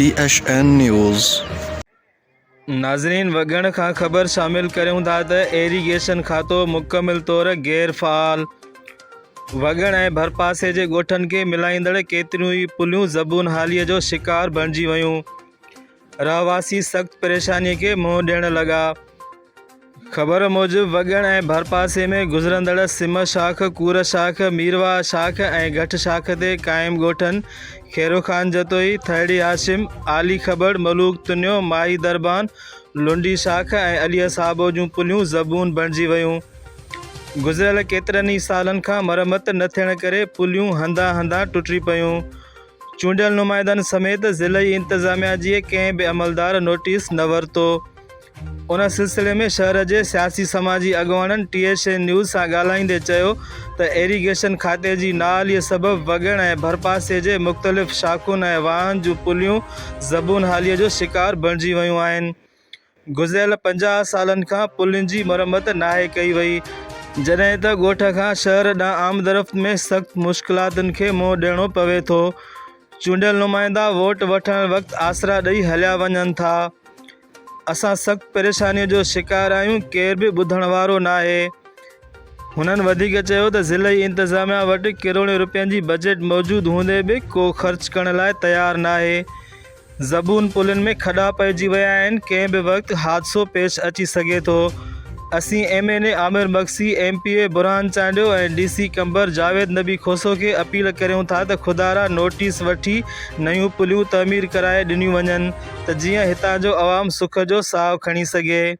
T H N news. ناظرين وڳڻ کان خبر شامل ڪريون ٿا ته ايريگيشن کاتو مڪمل طور غير فعال، وڳڻ ۽ ڀرپاسي جي ڳوٺن کي ملائيندڙ ڪيتريون ئي پليون زبون حالي جو شڪار بڻجي ويون، رهواسي سخت پريشاني کي منهن ڏيڻ لڳا. خبر موجب وڳڻ ۽ ڀرپاسي ۾ گذرندڙ سم شاخ، ڪور شاخ، ميرواهه شاخ ۽ گٺ شاخ تي قائم ڳوٺن خيرو خان جتوئي، ٿرڙي هاشم، عالي کٻڙ، ملوڪ تنيو، مائي دربان، لنڊي شاخ ۽ علي صاحبو جون پليون زبون بڻجي ويون. گذريل ڪيترن ئي سالن کان مرمت نه ٿيڻ ڪري پليون هنڌان هنڌان ٽٽي پيون. چونڊيل نمائندن سميت ضلعي انتظاميا جي ڪنهن به عملدار نوٽيس نه ورتو. ان سلسلي ۾ شهر جي سياسي سماجي اڳواڻن ٽي ايڇ اين نيوز سان ڳالهائيندي چيو ته ايريگيشن کاتي جي نااهلي سبب وڳڻ ۽ ڀرپاسي جي مختلف شاخن ۽ واهن جون پليون زبون حالي جو شڪار بڻجي ويون آهن. گذريل 50 سالن کان پلين جي مرمت ناهي ڪئي وئي، جڏهن ته ڳوٺ کان شهر ڏانهن آمدرفت ۾ سخت مشڪلاتن کي منهن ڏيڻو پوي ٿو، چونڊيل نمائندا ووٽ وٺڻ وقت آسرا ڏئي هليا وڃن ٿا، اسان سخت پريشاني جو شڪار آهيون، ڪير به ٻڌڻ وارو ناهي. هنن وڌيڪ چيو ته ضلعي انتظاميا وٽ ڪروڙين روپين جي بجيٽ موجود هوندي به ڪو خرچ ڪرڻ لاء تيار ناهي، زبون پلن ۾ کڏا پئجي ويا آهن، ڪنهن به وقت حادثو پيش اچي سگهي ٿو، اسين M N A Amir Magsi, M P A Burhan Chandio ۽ D C Qambar Javed Nabi Khoso کي اپيل ڪريون ٿا ته خدارا نوٽيس وٺي نيون پليون تعمير ڪرائي ڏنيون وڃن ته جيئن هتان جو عوام سک جو ساهه کڻي سگهي.